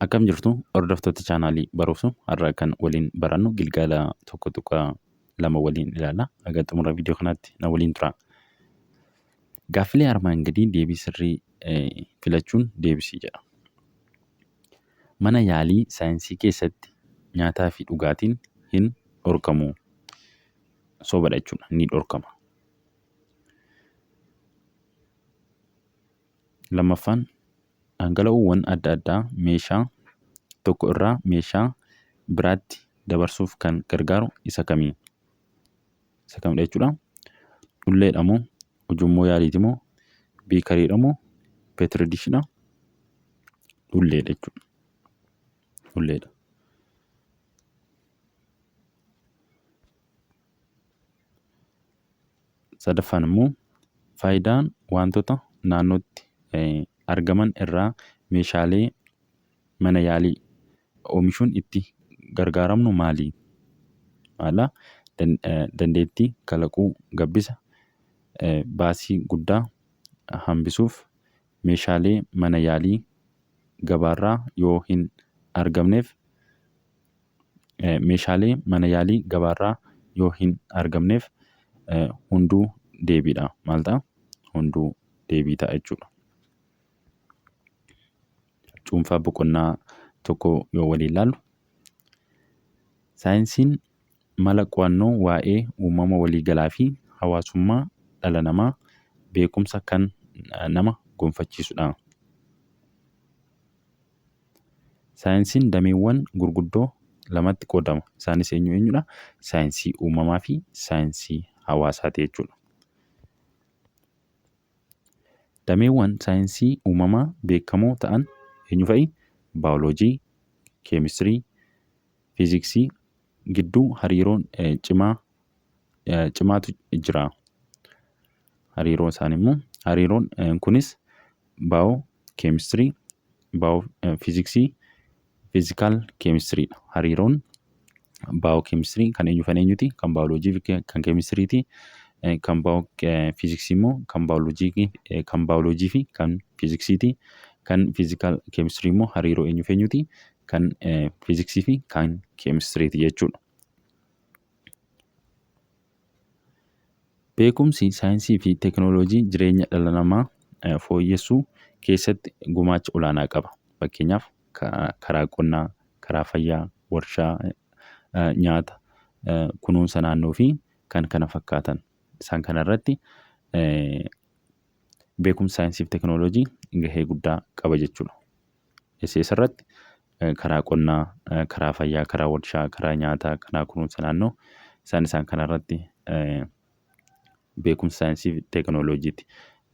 Akkam jirtu hordoftoota chaanaalii Barumsu, har'a kan waliin barannu gilgaala 1.2 waliin ilaalla. Haga xumura viidiyoo kanaatti na waliin tura. Gaaffilee armaan gadii deebii sirrii filachuun deebisii jedha. Mana yaalii saayinsii keessatti nyaataa fi dhugaatiin hin dhorkamu. Sobadha jechuudha. Ni dhorkama. Lammaffaan, dhangala'oowwan adda addaa meeshaa tokko irraa meeshaa biraatti dabarsuuf kan gargaaru isa kami? Isa kamidha jechuudha? Dhulleedha moo? Ujummoo yaaliiti moo? Biikariidha moo? Peetiridishiidha? Dhulleedha jechuudha. Dhulleedha. Sadaffaan immoo, faayidaan waantota naannootti argaman irraa meeshaalee mana yaalii oomishuun itti gargaaramnu maali? Maala? Dandeettii kalaquu gabbisa, baasii guddaa hambisuuf, meeshaalee mana yaalii gabaarraa yoo hin argamneef meeshaalee mana yaalii gabaarraa yoo hin argamneef hunduu deebiidha. Maal ta'a? Hunduu deebii ta'a jechuudha. Cuunfaa boqonnaa tokko yoo waliin ilaallu, saayinsiin mala qo'annoo waa'ee uumama waliigalaa fi hawaasummaa dhala namaa beekumsa kan nama gonfachiisudha. Saayinsiin dameewwan gurguddoo lamatti qoodama. Isaanis eenyu eenyudha? Saayinsii uumamaa fi saayinsii hawaasaati jechuudha. Dameewwan saayinsii uumamaa beekamoo ta'an eenyu fa'i? Baayoloojii, keemistirii, fiiziksii gidduu hariiroon cimaa cimaatu jira. Hariiroon isaanii immoo hariiroon kunis baayoo keemistirii, baayoo fiiziksii, fiizikaal keemistiriidha. Hariiroon baayoo keemistirii kan eenyu kan eenyuti? Kan baayoloojii fi kan keemistiriiti. Kan baayoo fiiziksii immoo kan baayoloojii kan baayoloojii fi kan fiiziksiiti. Kan fiizikaal keemistirii immoo hariiroo eenyu fi eenyuti? Kan fiiziksii fi kan keemistiriiti jechuudha. Beekumsi saayinsii fi teekinooloojii jireenya dhala namaa fooyyessuu keessatti gumaacha olaanaa qaba. Fakkeenyaaf karaa qonnaa, karaa fayyaa, warshaa nyaata, kunuunsa naannoo fi kan kana fakkaatan. Isaan kana irratti beekumsi saayinsii fi teekinooloojii gahee guddaa qaba jechuudha. Eessa eessarratti? Karaa qonnaa, karaa fayyaa, karaa warshaa, karaa nyaataa, karaa kunuunsa naannoo isaan isaan kanarratti beekumsa saayinsii fi teekinooloojiiti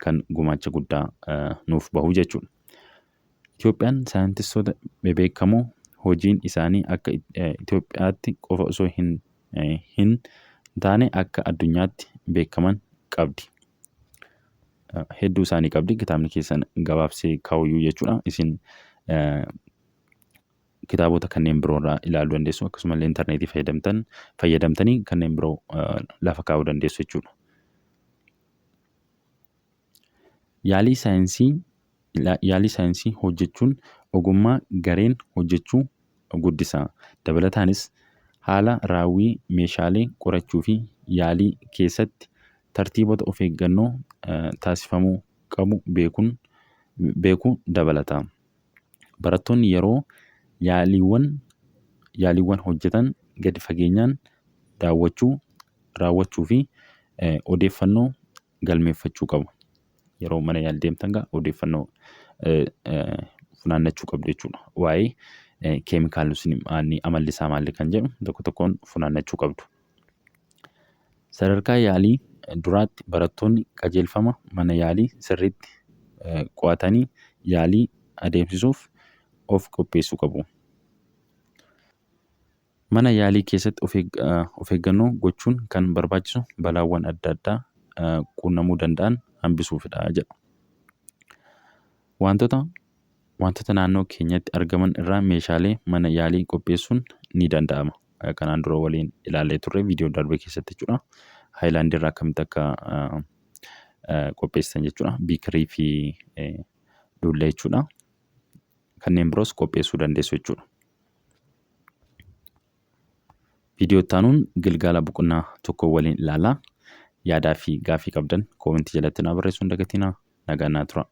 kan gumaacha guddaa nuuf bahu jechuudha. Itoophiyaan saayintistoota bebeekamoo hojiin isaanii akka Itoophiyaatti qofa osoo hin taane akka addunyaatti beekaman qabdi. Hedduu isaanii qabdi. Kitaabni keessan gabaabsee kaa'uyyuu jechuudha. Isin kitaabota kanneen biroo irraa ilaaluu dandeessu. Akkasumallee intarneetii fayyadamtanii kanneen biroo lafa kaa'uu dandeessu jechuudha. Yaalii saayinsii yaalii saayinsii hojjechuun ogummaa gareen hojjechuu guddisa. Dabalataanis haala raawwii meeshaalee qorachuu fi yaalii keessatti tartiibota of eeggannoo taasifamuu qabu beekuun beekuu dabalata. Barattoonni yeroo yaaliiwwan yaaliiwwan hojjetan gadi fageenyaan daawwachuu, raawwachuu fi odeeffannoo galmeeffachuu qabu. Yeroo mana yaalii deemtan egaa odeeffannoo funaannachuu qabdu jechuudha. Waa'ee keemikaalli sun amalli isaa maali kan jedhu tokko tokkoon funaannachuu qabdu. Sadarkaa yaalii duraatti barattoonni qajeelfama mana yaalii sirriitti qo'atanii yaalii adeemsisuuf of qopheessuu qabu. Mana yaalii keessatti of eeggannoo gochuun kan barbaachisu balaawwan adda addaa quunnamuu danda'an hambisuufidha jedha. Wantoota wantoota naannoo keenyatti argaman irraa meeshaalee mana yaalii qopheessuun ni danda'ama. Kanaan dura waliin ilaallee turre viidiyoo darbe keessatti jechuudha. Haayilaandii irraa akkamitti akka qopheessan jechuudha. Biikirii fi dullee jechuudha. Kanneen biroos qopheessuu dandeessu jechuudha. Viidiyoo itti aanuun gilgaala boqonnaa tokko waliin ilaallaa. Yaadaa fi gaaffii qabdan koomentii jalatti naa barreessuu hin dagatinaa. Nagaan naa turaa.